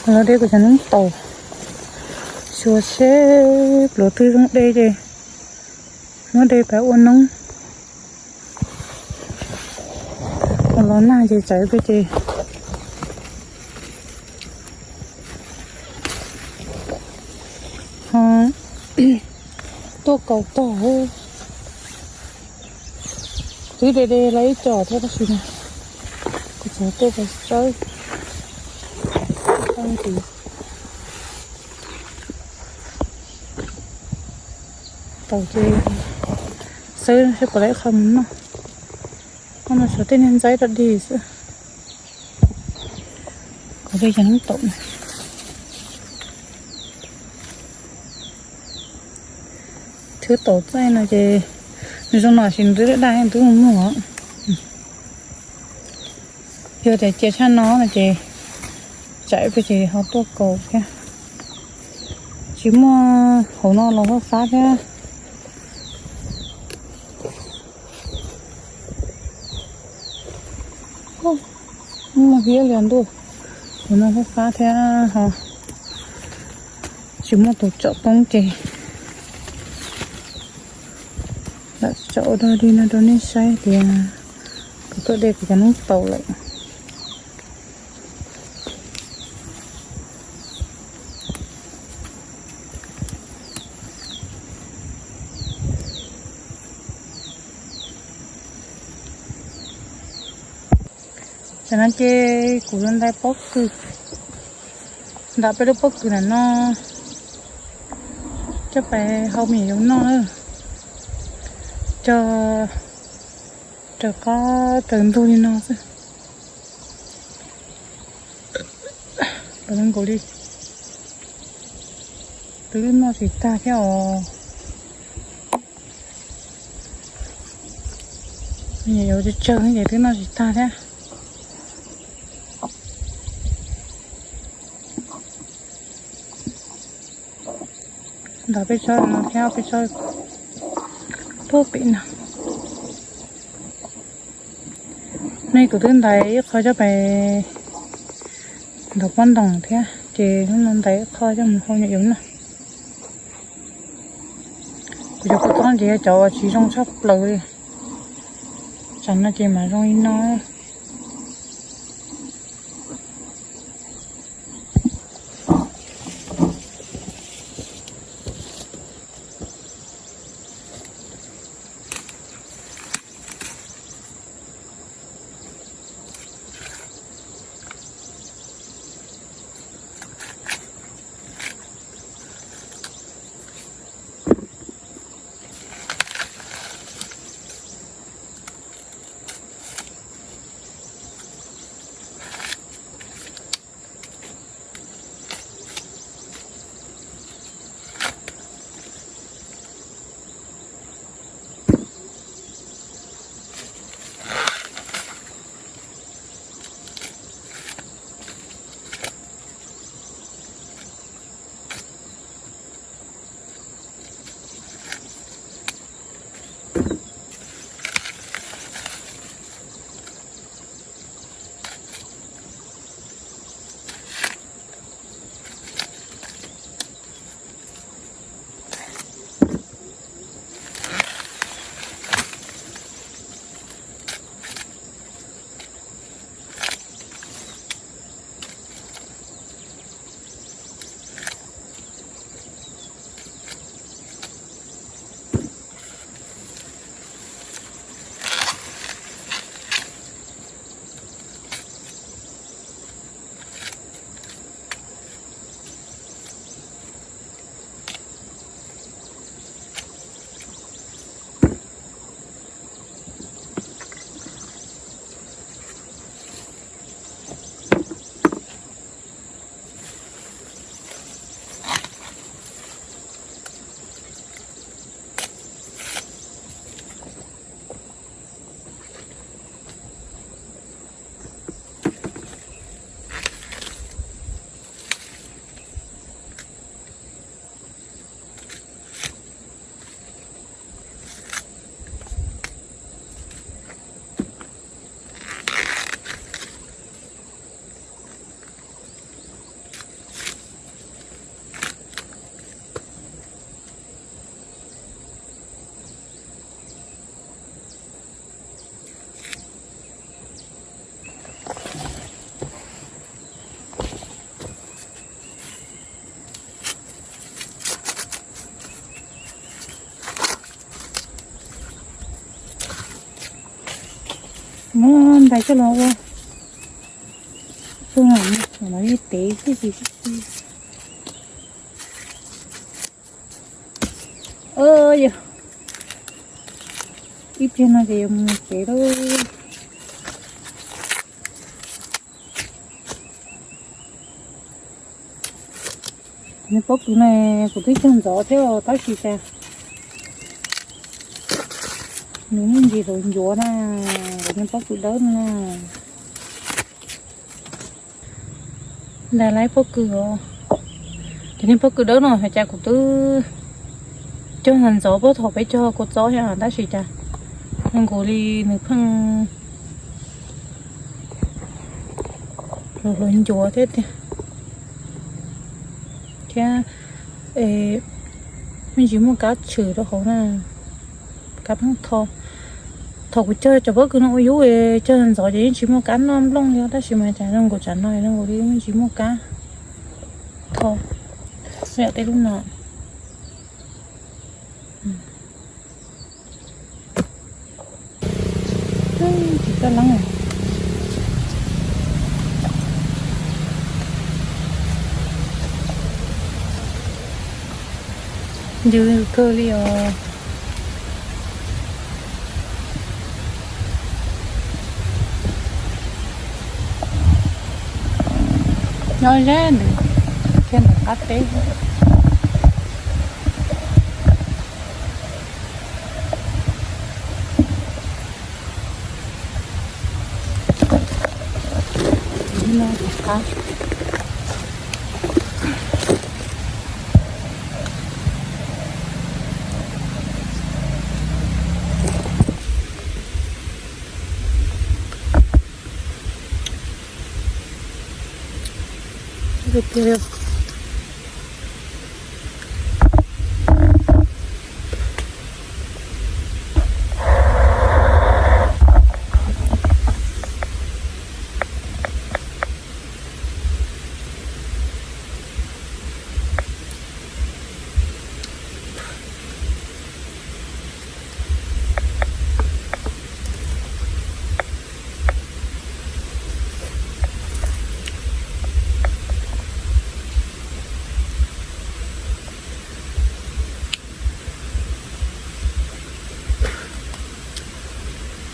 Los de kuv cov noob taum, xyuas seb pluav twg zoo de ces muab de pab ua noob. Ua los nag ces tsawv pes ces ho tuaj kaus tog. Twb de de lawm ib co thiab tab sis kuv xav tuaj kaus tsawb. Taum ces xawb seb puas tau ib qho mus noj. Hnub no xyov tej niag ntxaib rov dig xwb. Kuv de cov noob taum na. Thwb taum txaij no ces nws zoo no sis nws twb daj daj twb muag muag. Yog tias cia tshaj no no ces tsam pes ces ho tuaj kaus thiab. Tsis muaj hauv no los fab fab thiab. Muaj hiab li ntuj, hauv no fab fab thiab ho tsis muaj tus tsom poob ces lam tsom ua dog dig no rau nej saib tias kuv tuaj de kuv cov noob taum lawm. Tam no ces kuv yuav ntais pob kws, ntais peb lub pob kws ntawm no coj pais hau me nyuam yaus noj, coj raws qab raws ntug li no xwb. Los nkaus li, twb noj tsis tag thiab os. Me nyuam yaus tsawg tsawg ces twb noj tsis tag thiab. Ntais peb tsob no thiab peb tsob puag pem no. Nej, kuv twb ntais ib qho coj pais ntaus pob ntoos thiab ces hnub no ntais ib qho coj mus hau nyuam yaus noj. Kuv cov kua txob ntawd yog cov uas tsis zoo tshaj plaws li, tsam no ces mam zoo li no. Muab ntais coj los ua, no ib tev xwb. Yog ib pliag no ces yuav mus kev lauj. Niag pob kws no kuv twb cog ntxov thiab tab sis cas nws muaj ntsis hluav ncuav na, niag pob kws dawb no na. Ntais lawm pob kws os. Cov niag pob kws dawb no hais cas kuv twb cog ntxov puag thaum peb cog kua txob thiab tab sis cas zoo nkaus li nws pheej hluav hluav ncuav thiab tiag. Thiab me ntsis muaj kab tshwm rau hauv na, kab pheej tho. Thaum kuv cog cov pob kws no ua yub cog ntxov ces yeej tsis muaj kab noj nplooj li tab sis mas cas zoo nkaus tsam no zoo nkaus li me ntsis muaj kab tho. Yam tej lub no tsis txawj leeb. Ncw kawg li os. Nyob ze ntawm kiag ntawm qab teb.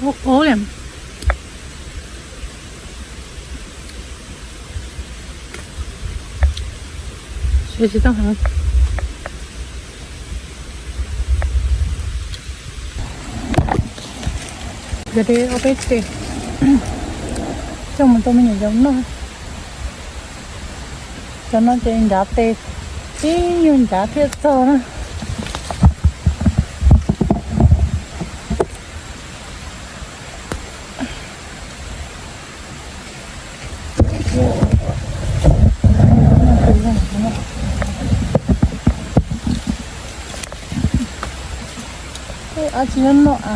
Ub, ub li. Siav tsis tau heev. Yog li ob peb tes coj mus rau me nyuam yaus noj. Cov no ces ncav tes ib nyuag ncav thiaj txog na. Ab tsi nyob no a.